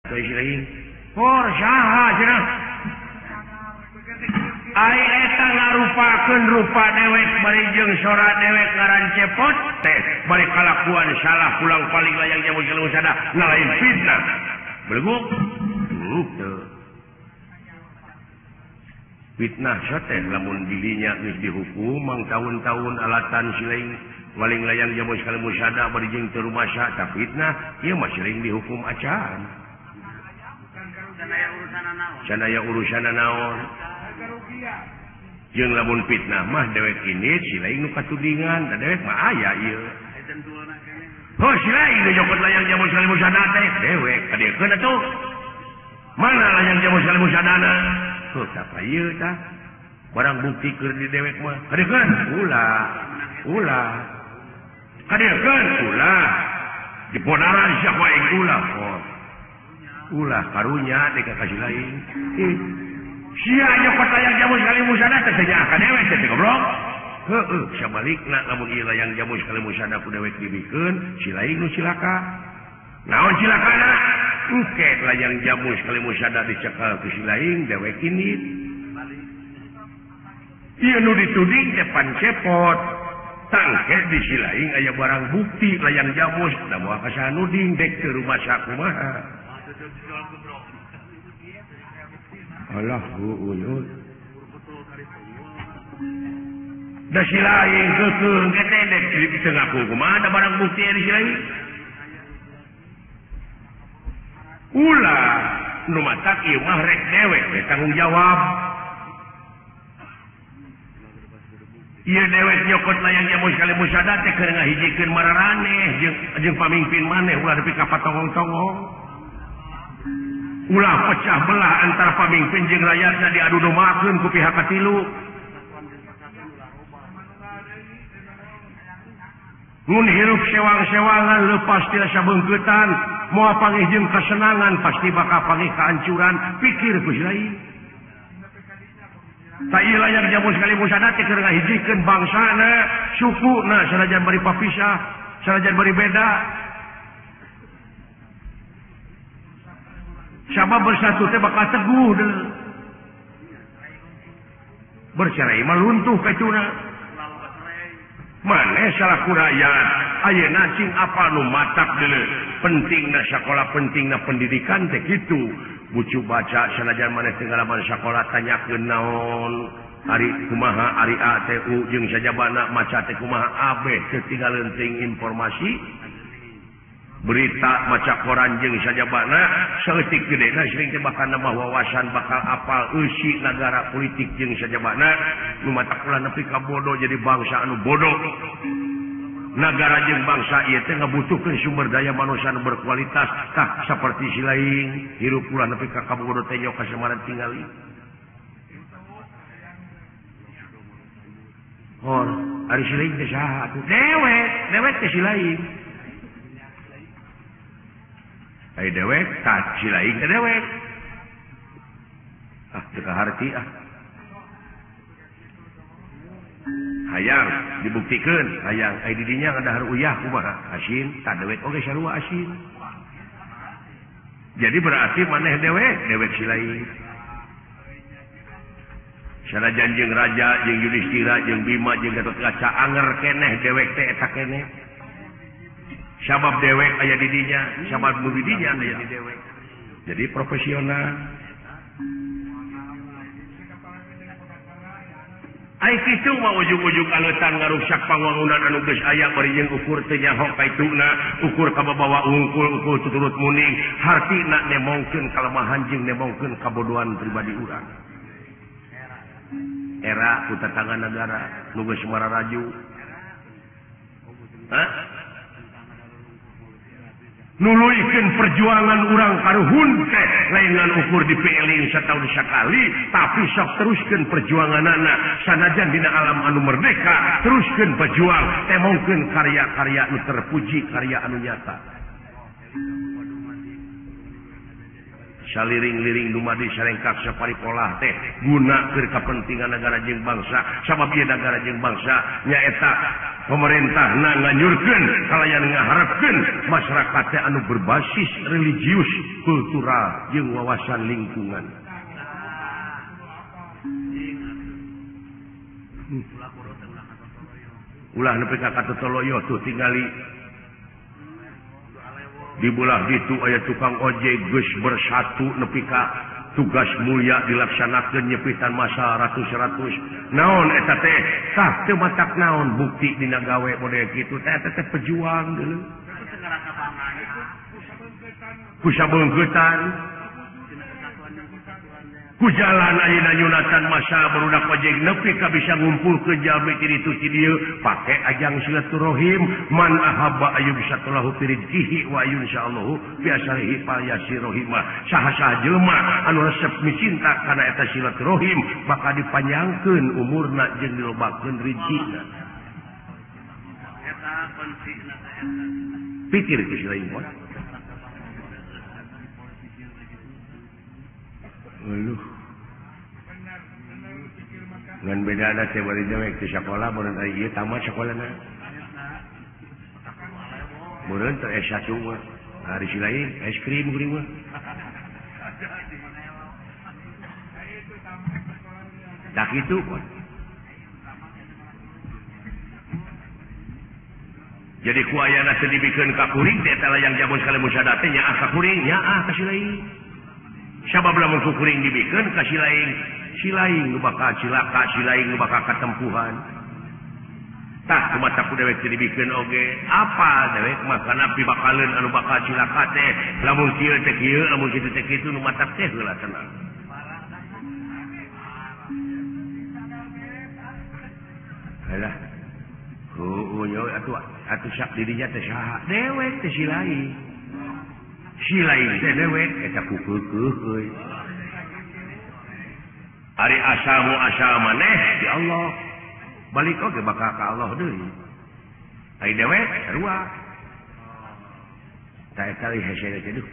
Por saha cenah. Ai eta ngarupakeun rupa dewek bari jeung sora dewek ngaran cepot teh bari kalakuan salah pulang paling layang jamu jelema sada lain fitnah. Beleguk. Henteu. Fitnah teh lamun dirinya geus dihukum mang tahun-tahun alatan silaing waling layang jamu sekali musada bari jeung teu rumasa tah fitnah ieu mah silaing dihukum acan. Sanaya urusan naon. Jeung lamun fitnah mah dewek ini silaing nu katudingan da dewek mah aya ieu. Heuh silaing nu nyokot layang jamu sekali musada teh dewek kadiekeun atuh. Mana layang jamu sekali musadana? Heuh tah ieu tah. Barang bukti keur di dewek mah kadiekeun ulah. Ulah. Kadiekeun ulah. Diponaran sia wae ulah. Oh. Ulah karunya dek ka silaing. Sia nyokot layang jamu sekali musada teh nya ka dewek teh goblok. Heueuh sabalikna lamun ieu layang jamu sekali musada ku dewek dibikeun silaing nu cilaka. Naon cilakana? Engke layang jamu sekali musada dicekal ku silaing dewek ini. Ieu nu dituding teh pan cepot. Tangke di silaing aya barang bukti layang jamus da moal ka saha nuding dek teu rumasa kumaha. Alah uyut. Da silaing keukeung teh dek teu ngaku kumaha da barang bukti di silaing. Ulah nu matak ieu mah rek dewek we tanggung jawab. Ieu dewek nyokot layang jamu sekali musada teh keur ngahijikeun mararaneh jeung pamimpin maneh ulah nepi ka patongong-tongong. Ulah pecah belah antara pamimpin jeung rakyatna diadu dombakeun ku pihak katilu. Mun hirup sewang-sewangan leupas tina sabeungkeutan, moal pangih jeung kasenangan pasti bakal pangih kehancuran, pikir ku silain. Ta ieu layang jamu sekali musada teh keur ngahijikeun bangsana, sukuna sanajan bari papisah, sanajan bari beda. Sabab bersatu teh bakal teguh deh. Bercerai mah luntuh kacuna. Maneh salaku rakyat ayeuna cing apa nu matak deuleu. Pentingna sakola, pentingna pendidikan teh kitu. Bucu baca sanajan maneh teu ngalaman sakola tanyakeun naon ari kumaha ari A T U jeung sajabana maca teh kumaha AB teu tinggal leuting informasi. Berita maca koran jeung sajabana saeutik gedena sering teh bakal nambah wawasan bakal apal eusi nagara politik jeung sajabana nu matak ulah nepi ka bodoh jadi bangsa anu bodoh. Nagara jeung bangsa ieu teh ngabutuhkeun sumber daya manusia anu berkualitas tah saperti silaing hirup ulah nepi ka kabodoh teh nyok kasemaran tingali. Hor ari silaing teh saha atuh dewek dewek teh silaing. Ai dewek tah silaing teh dewek. Ah teu kaharti ah. Hayang dibuktikeun hayang ai di dinya ngadahar uyah kumaha asin tah dewek oge sarua asin. Jadi berarti maneh dewek dewek silaing. Sanajan jeung raja jeung Yudhistira jeung Bima jeung Gatotkaca anger keneh dewek teh eta keneh. Sabab dewek aya di dinya, sabab nu di dinya aya di dewek. Jadi profesional. Ai kitu mah ujung-ujung aleutan ngarusak pangwangunan anu geus aya bari jeung ukur teu nyaho kaituna, ukur kababawa ungkul, ukur tuturut muning, hartina nemongkeun kalemahan jeung nemongkeun kabodohan pribadi urang. Era ku tetangga negara nu geus mararaju. Hah? Nuluykeun perjuangan urang karuhun teh lain ngan ukur dipeeling sataun sakali tapi sok teruskeun perjuanganana sanajan dina alam anu merdeka teruskeun berjuang temongkeun karya-karya anu terpuji karya anu nyata. Saliring-liring dumadi sarengkak saparipolah teh guna keur kapentingan negara jeung bangsa sabab ieu negara jeung bangsa nyaeta Pemerintahna nganyurkeun kalayan ngaharepkeun masyarakat teh anu berbasis religius, kultural jeung wawasan lingkungan. Ulah nepi ka katotoloyo tuh tingali di belah ditu aya tukang ojek geus bersatu nepi ka tugas mulia dilaksanakeun nyepitan masa ratus-ratus. Naon eta teh? Tah teu matak naon bukti dina gawe model kitu teh eta teh pejuang deuleu. Ku sabeungkeutan. Ku jalan ayeuna nyunatan masa barudak ojek nepi ka bisa ngumpulkeun jalmi ti ditu ti dieu pake ajang silaturahim man ahabba ayyub satulahu fi rizqihi wa insyaallahu fi asarihi fal yasirohimah. Saha-saha jelema anu resep micinta kana eta silaturahim bakal dipanjangkeun umurna jeung dilobakeun rizkina. Eta kuncina teh eta. Pikir ku si lain mah. Aduh. Ngan bedana teh bari dewek teh sakola meureun ari ieu tamat sakolana. Meureun teh S1 mah. Ari si lain es krim geuning mah. Dak kitu pun. Jadi ku ayana teh dibikeun ka kuring teh eta layang jabon sekali musyadah teh nyaah ka kuring, nyaah ka si lain. Sabab lamun ku kuring dibikeun ka si lain, si lain nu bakal cilaka, si lain nu bakal katempuhan. Tah kumaha ku dewek teu dibikeun oge, apa dewek mah kana pibakaleun anu bakal cilaka teh, lamun kieu teh kieu, lamun kitu teh kitu nu matak teh heula tenang. Halah. Heueuh nya atuh atuh sak dirinya teh saha? Dewek teh si lain. Si lain teh dewek eta ku keukeuh euy. Ari asalmu asal maneh di Allah. Balik oge bakal ka Allah deui. Ari dewek sarua. Tah eta hese teh duh.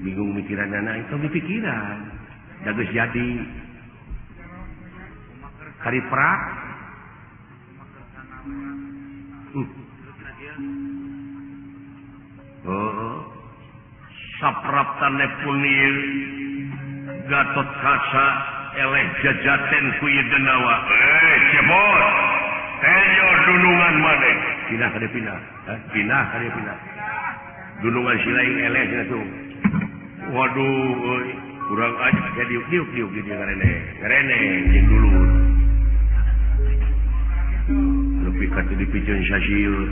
Bingung mikiranana itu dipikiran. Da geus jadi. Kari prak. Oh. Sapraptane punir Gatot Kaca eleh jajaten ku ieu denawa. Cebot. Tejo dunungan maneh. Pindah ka dieu pindah. Hah? Pindah ka dieu pindah. Dunungan si lain eleh cenah tuh. Waduh euy, kurang aja ka diuk-diuk di dieu ngarene. Ngarene jeung dulur. Nepi ka teu dipiceun sasieun.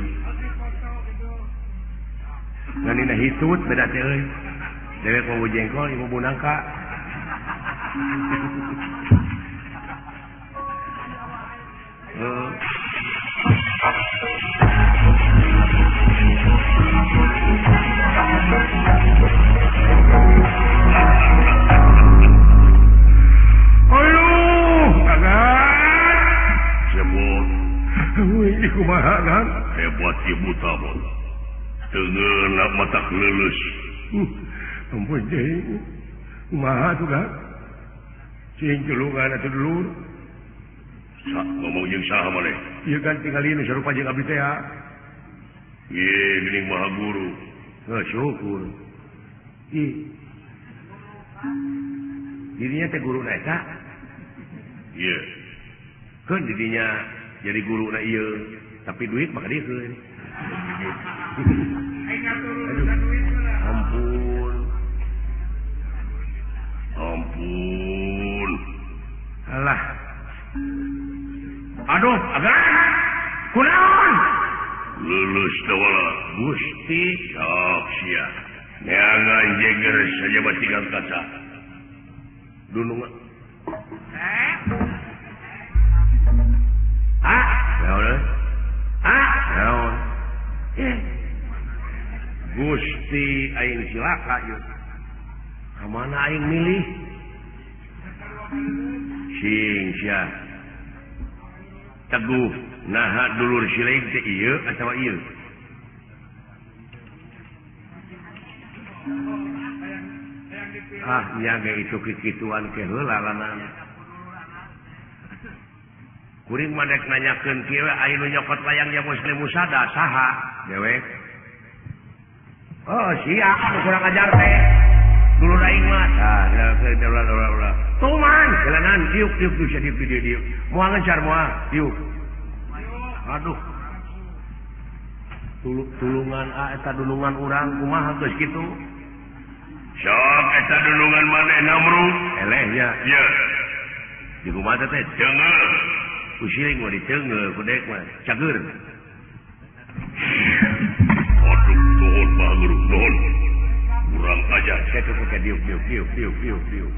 Nganina hitut beda teh euy. Dewek mau jengkol ieu mau nangka. Aduh, agan. Sebut. Ini kumaha kan? Hebat ieu buta bot. Tengeuna matak leuleus. Ampun deui. Kumaha tuh kan? Cing jelungan atuh dulur. Sa ngomong jeung saha maneh? Ieu kan tingali nu sarupa jeung abdi teh. Ieu geuning maha guru. Heuh syukur. Ih. Dirinya teh guru na eta? Ieu. Keun dirinya jadi guru na ieu, tapi duit mah kadiekeun. Ampun. Ampun. Alah. Aduh, agan. Kunaon? Lulus dawala Gusti sok sia. Neangan jeger saja batikan kaca. Dunungan. Ah, naon? Ah, naon? Gusti aing cilaka ieu. Ka mana aing milih? Sing sia. Teguh naha dulur silaing teh ieu atawa ieu. Ah, nya ge itu kikituan ke heula lanana. Kuring mah dek nanyakeun kieu aya nu nyokot layang jamus musada saha dewek. Oh sia anu kurang ajar teh. Dulu aing mah tah ulah. Tuman jalanan diuk diuk diuk diuk diuk diuk. Moal ngejar moal diuk. Aduh. Tulungan eta dulungan urang kumaha geus kitu. Sok eta dulungan maneh namru eleh nya. Ieu. Di kumaha teh deungeul. Ku siring mah diteungeul ku dek mah cager. Aduh nuhun Pak Guru nuhun. Urang aja cek diuk diuk diuk diuk diuk diuk.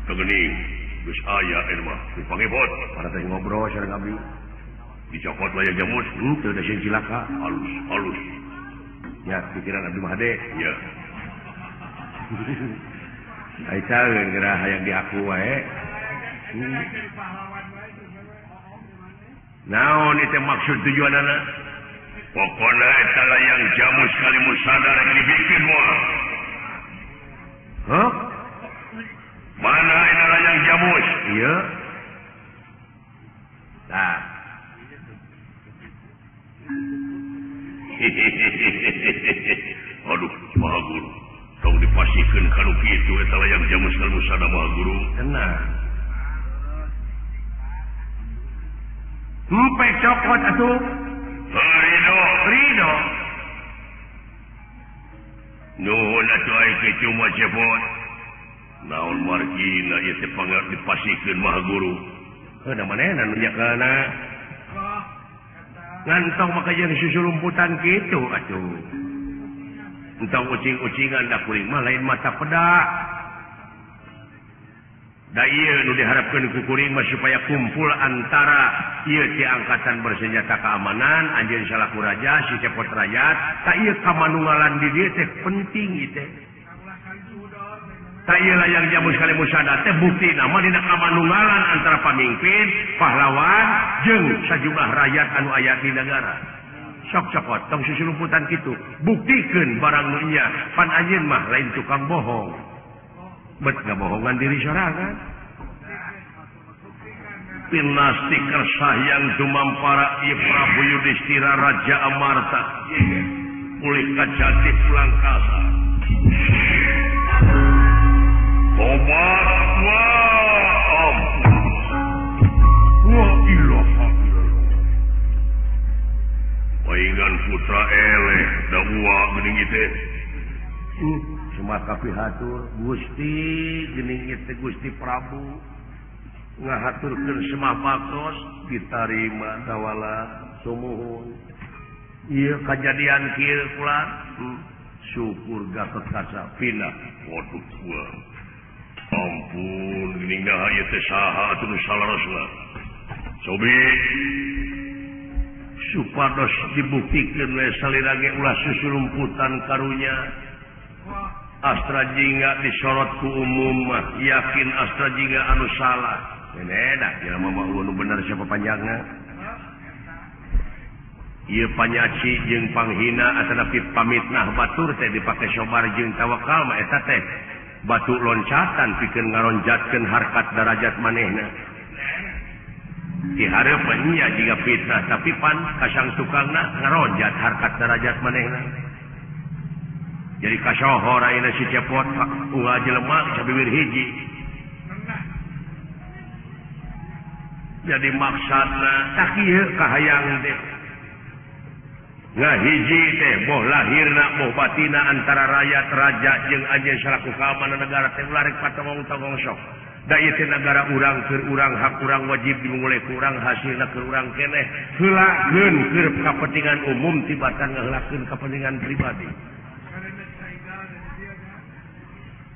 Teu geus aya eta mah dipangepot. Para teh ngobrol sareng abdi. Dicokot layang jamus, teu da sieun cilaka, halus halus. Ya, pikiran abdi mah hade. Ya. Ai caeun geura hayang diaku wae. Naon itu maksud tujuanana? Pokona eta layang jamus kali musada rek dibikin moal. Hah? Mana eta layang jamus? Ieu. Tah. Aduh, Maha Guru. Tong dipasihkeun ka nu kitu eta layang jamus kali musada Maha Guru. Tenang. Empe cokot atuh. Ridho, ridho. Nuhun atuh ai kitu mah cepot. Naon margina ieu teh pangeur dipasihkeun Maha Guru. Heuh da manehna nu nyakeuna. Ngantong maka jeung susulumputan kitu atuh. Entong ucing-ucingan da kuring mah lain mata pedak. Da ieu nu diharapkeun ku kuring mah supaya kumpul antara ieu ti angkatan bersenjata keamanan anjeun salaku raja si cepot rakyat ta ieu kamanunggalan di dieu teh penting ieu teh. Ta ieu layang jamus kali musada teh buktina mah dina kamanunggalan antara pamimpin, pahlawan jeung sajumlah rakyat anu aya di negara. Sok cokot tong susulumputan kitu buktikeun barang nu nya pan anjeun mah lain tukang bohong. Bet ngabohongan diri sorangan. Pinasti kersahyang dumampara ieu Prabu Yudhistira Raja Amarta. Pulih kajati pulang kasa. Tobat wa ampun. Wa ilaha illallah. Paingan putra eleh da uwa geuning ieu teh. Semaka pihatur Gusti geuning ieu teh Gusti Prabu ngahaturkeun semah baktos ditarima dawala sumuhun. Ieu kajadian kieu kula syukur Gatot Kaca pindah. Waduh gua. Ampun geuning naha ieu teh saha atuh nu salarosna. Cobi supados dibuktikeun we salira ge ulah susulumputan karunya. Astra Jingga disorot ku umum mah yakin Astra Jingga anu salah. Dah jelema mah nu bener siapa panjangna. Ieu panyaci jeung panghina atanapi pamitnah batur teh dipake sobar jeung tawakal mah eta teh batu loncatan pikeun ngaronjatkeun harkat darajat manehna. Dihareupeun nya jiga fitnah tapi pan kasang tukangna ngaronjat harkat darajat manehna. Jadi kasohor ayeuna si cepot ulah jelema sabibir hiji. Jadi maksudna tah kieu kahayang teh. Ngahiji teh boh lahirna boh batina antara rakyat raja jeung anjeun salaku keamanan negara teh ulah rek patongong-tongong sok. Da ieu teh nagara urang keur urang hak urang wajib dimulai ku urang hasilna keur urang keneh. Heulakeun keur kapentingan umum tibatan ngaheulakeun kapentingan pribadi.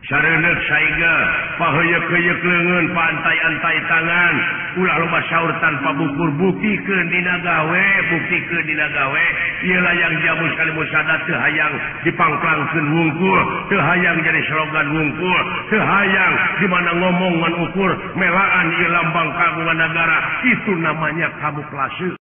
Sareuneuh saiga paheuyeuh-heuyeuk leungeun paantai-antai tangan ulah loba saur tanpa bukur buktikeun dina gawe buktikeun dina gawe ieu layang jamus kali musada teu hayang dipangplangkeun wungkul teu hayang jadi slogan wungkul teu hayang di mana ngomong ngan ukur melaan ieu lambang kagungan negara itu namanya kamuflase.